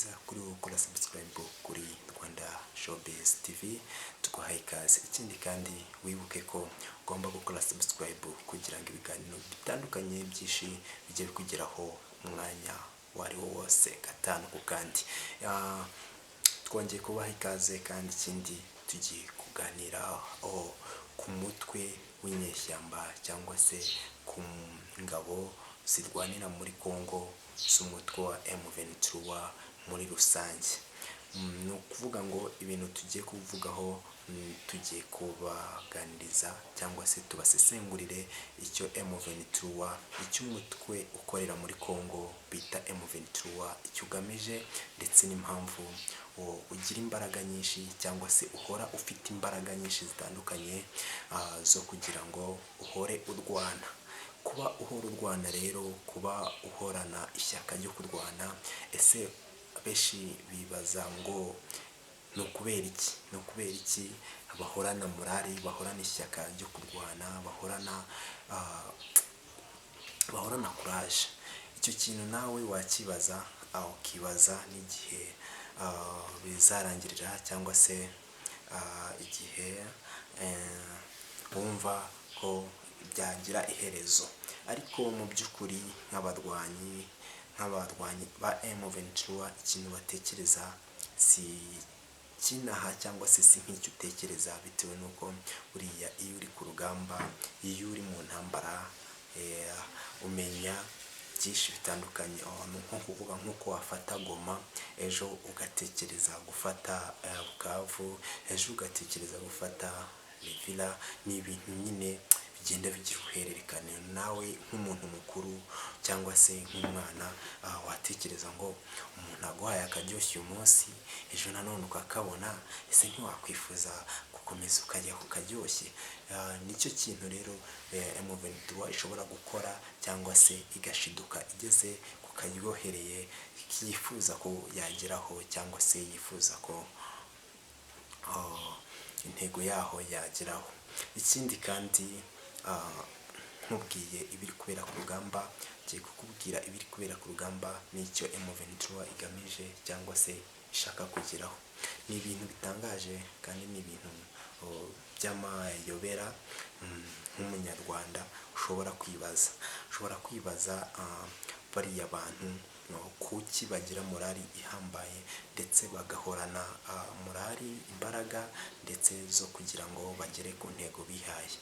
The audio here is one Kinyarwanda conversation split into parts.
byiza kuri wowe ukora subscribe kuri Rwanda Showbiz TV, tuguhaye ikaze. Ikindi kandi, wibuke ko ugomba gukora subscribe kugira ngo ibiganiro bitandukanye byinshi bijye bikugeraho umwanya uwo ari wo wose, gatanu ku kandi. Twongeye kubaha ikaze kandi ikindi tugiye kuganira ku mutwe w'inyeshyamba cyangwa se ku ngabo zirwanira muri Congo z'umutwe wa M23 muri rusange. Ni ukuvuga ngo ibintu tugiye kuvugaho, tugiye kubaganiriza cyangwa se tubasesengurire icyo M23, icyo umutwe ukorera muri Congo bita M23 icyo ugamije, ndetse n'impamvu ugira imbaraga nyinshi cyangwa se uhora ufite imbaraga nyinshi zitandukanye zo kugira ngo uhore urwana. Kuba uhora urwana rero, kuba uhorana ishyaka ryo kurwana, ese abenshi bibaza ngo ni ukubera iki? Ni ukubera iki bahorana morale, bahorana ishyaka ryo kurwana, bahorana courage? Icyo kintu nawe wakibaza, ukibaza n'igihe bizarangirira cyangwa se igihe wumva ko byagira iherezo. Ariko mu by'ukuri nk'abarwanyi ba M23, ikintu batekereza si kinaha cyangwa se si nk'icyo utekereza, bitewe n'uko buriya iyo uri ku rugamba, iyo uri mu ntambara, umenya byinshi bitandukanye. Ni nko kuvuga nk'uko wafata Goma, ejo ugatekereza gufata Bukavu, ejo ugatekereza gufata Uvira. Ni ibintu nyine bigenda bigira uruhererekane. Nawe nk'umuntu mukuru cyangwa se nk'umwana, watekereza ngo umuntu aguhaye akaryoshye uyu munsi, ejo nanone ukakabona, ese ntiwakwifuza gukomeza ukajya ku karyoshye? Nicyo kintu rero M23 ishobora gukora cyangwa se igashiduka igeze ku karyohereye yifuza ko yageraho cyangwa se yifuza ko intego yaho yageraho. Ikindi kandi, nkubwiye ibiri kubera ku rugamba, ngiye kukubwira ibiri kubera ku rugamba n'icyo M23 igamije cyangwa se ishaka kugeraho. Ni ibintu bitangaje kandi ni ibintu by'amayobera. Nk'umunyarwanda ushobora kwibaza bariya bantu kuki bagira morale ihambaye ndetse bagahorana morale, imbaraga ndetse zo kugira ngo bagere ku ntego bihaye.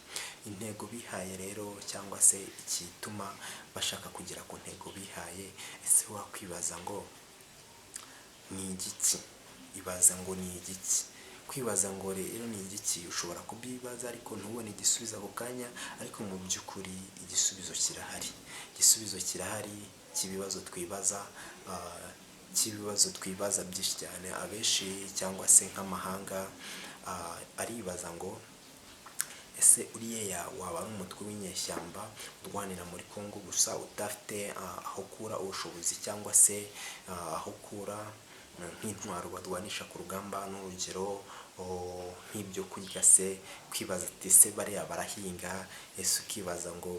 Intego bihaye rero cyangwa se igituma bashaka kugera ku ntego bihaye, ese wakwibaza ngo ni igiki? Ibaza ngo ni igiki? Kwibaza ngo rero ni igiki, ushobora kubyibaza ariko ntubone igisubizo ako kanya. Ariko mu by'ukuri igisubizo kirahari, igisubizo kirahari cy'ibibazo twibaza, byinshi cyane. Abenshi cyangwa se nk'amahanga aribaza ngo ese uriya waba ari umutwe w'inyeshyamba urwanira muri Congo gusa, udafite aho ukura ubushobozi cyangwa se aho ukura nk'intwaro barwanisha ku rugamba, n'urugero nk'ibyo kurya se? Kwibaza ati: "Ese bariya barahinga?" Ese ukibaza ngo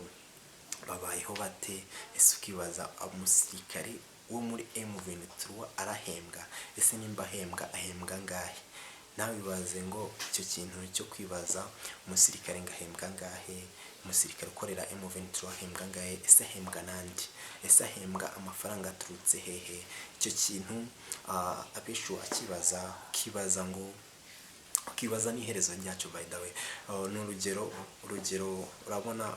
babayeho bate? Ese ukibaza umusirikare wo muri M23 arahembwa? Ese nimba ahembwa, ahembwa angahe? Nawe ibaze ngo icyo kintu cyo kwibaza umusirikare ngo ahembwa angahe, umusirikare ukorera M23 ahembwa angahe, ese ahembwa nande, ese ahembwa amafaranga aturutse hehe? Icyo kintu abenshi wakibaza, ukibaza ngo, ukibaza n'iherezo ryacyo. By the way, ni urugero urabona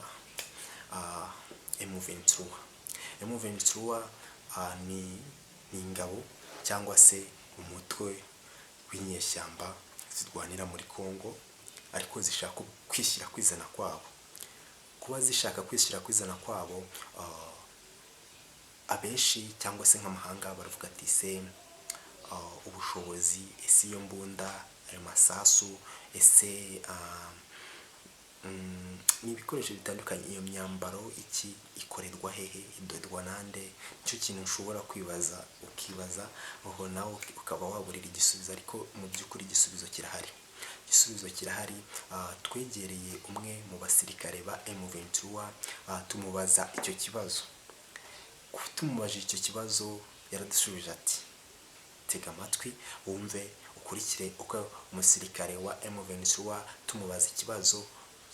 M23 ni ingabo cyangwa se umutwe w'inyeshyamba zirwanira muri Congo, ariko zishaka kwishyira kwizana kwabo. Kuba zishaka kwishyira kwizana kwabo, abenshi cyangwa se nk'amahanga baravuga ati: "Se ubushobozi, ese iyo mbunda, ayo masasu, ese ni ibikoresho bitandukanye, iyo myambaro, iki ikorerwa hehe, idodwa nande?" Nicyo kintu ushobora kwibaza, ukibaza aho nawe ukaba waburira igisubizo. Ariko mu by'ukuri igisubizo kirahari, igisubizo kirahari. Twegereye umwe mu basirikare ba M23, tumubaza icyo kibazo. Tumubajije icyo kibazo, yaradusubije ati Tega amatwi wumve, ukurikire uko umusirikare wa M23 tumubaza ikibazo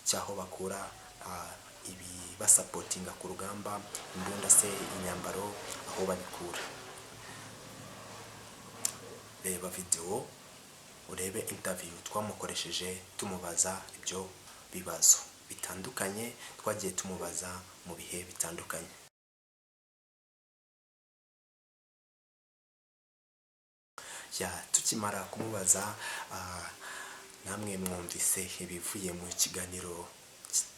cy'aho bakura ibibasupportinga ku rugamba, imbunda se, imyambaro, aho babikura. Reba videwo urebe interview twamukoresheje tumubaza ibyo bibazo bitandukanye twagiye tumubaza mu bihe bitandukanye. Ya, tukimara kumubaza, namwe mwumvise ibivuye mu kiganiro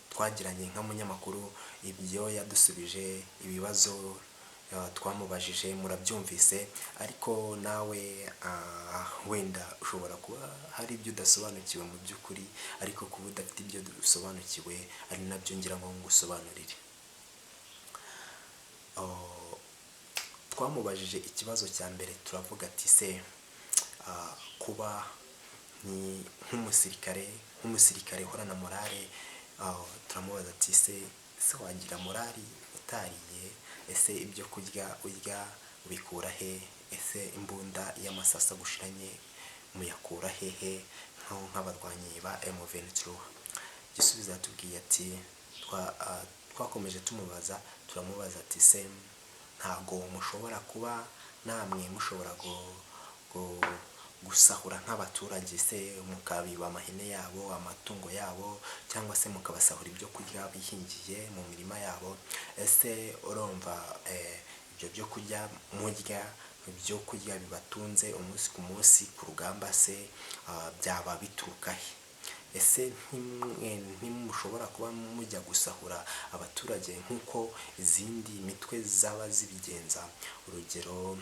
twagiranye nk'umunyamakuru, ibyo yadusubije, ibibazo twamubajije murabyumvise. Ariko nawe wenda ushobora kuba hari ibyo udasobanukiwe mu by'ukuri, ariko kuba udafite ibyo usobanukiwe ari nabyo ngira ngo ngusobanurire. Oh, twamubajije ikibazo cya mbere, turavuga ati: se kuba ni nk'umusirikare uhorana morale, turamubaza ati: se wagira morale utariye? Ese ibyo kurya urya ubikura he? Ese imbunda y'amasasu agushiranye muyakura hehe nk'abarwanyi ba M23? Igisubizo yatubwiye ati, twakomeje tumubaza, turamubaza ati: se ntabwo mushobora kuba namwe mushobora gusahura nk'abaturage se, mukabiba amahene yabo, amatungo yabo, cyangwa se mukabasahura ibyo kurya bihingiye mu mirima yabo? Ese urumva ibyo byo kurya murya, ibyo kurya bibatunze umunsi ku munsi ku rugamba se, byaba bituruka he? Ese ntimushobora kuba mujya gusahura abaturage nk'uko izindi mitwe zaba zibigenza? Urugero,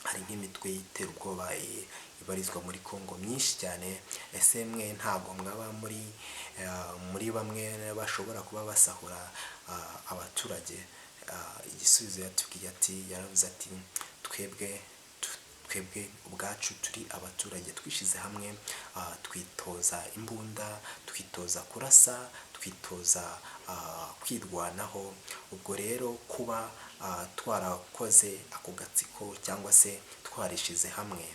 hari nk'imitwe y'iterabwoba ibarizwa muri Congo myinshi cyane. Ese mwe ntabwo mwaba muri bamwe bashobora kuba basahura abaturage? Igisubizo yatubwiye ati, yaravuze ati: twebwe ubwacu turi abaturage twishyize hamwe, twitoza imbunda, twitoza kurasa, twitoza kwirwanaho. Ubwo rero kuba twarakoze ako gatsiko cyangwa se twarishyize hamwe,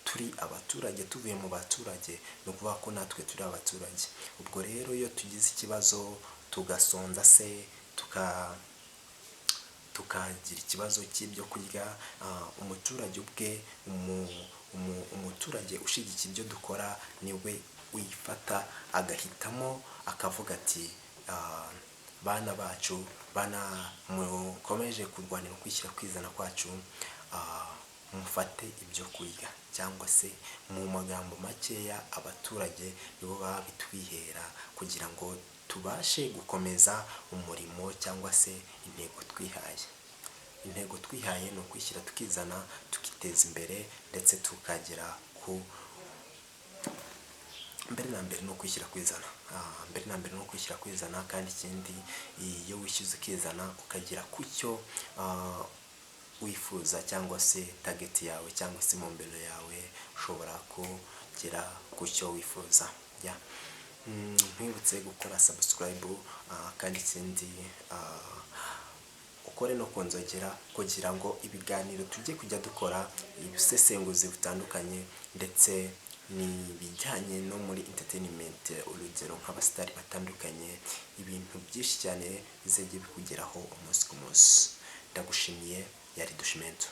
turi abaturage, tuvuye mu baturage, ni ukuvuga ko natwe turi abaturage. Ubwo rero iyo tugize ikibazo tugasonza se, tukagira ikibazo cy'ibyo kurya, umuturage ubwe, umuturage ushyigikiye ibyo dukora niwe uyifata agahitamo akavuga ati: bana bacu, bana mukomeje kurwanira ukwishyira kwizana kwacu, mufate ibyo kurya. Cyangwa se mu magambo makeya, abaturage nibo babitwihera kugira ngo tubashe gukomeza umurimo cyangwa se intego twihaye. Intego twihaye ni ukwishyira tukizana, tukiteza imbere, ndetse tukagera ku mbere na mbere ni ukwishyira kwizana. Mbere na mbere ni ukwishyira kwizana. Kandi ikindi, iyo wishyize ukizana ukagera ku cyo wifuza cyangwa se target yawe cyangwa se intumbero yawe, ushobora kugera ku cyo wifuza. Ya, nkwibutse gukora subscribe, kandi ikindi ukore no ku nzogera kugira ngo ibiganiro tujye kujya dukora, ubusesenguzi butandukanye ndetse n'ibijyanye no muri entertainment, urugero nk'abasitari batandukanye, ibintu byinshi cyane bizajya bikugeraho umunsi ku munsi. Ndagushimiye, yari Dushimento.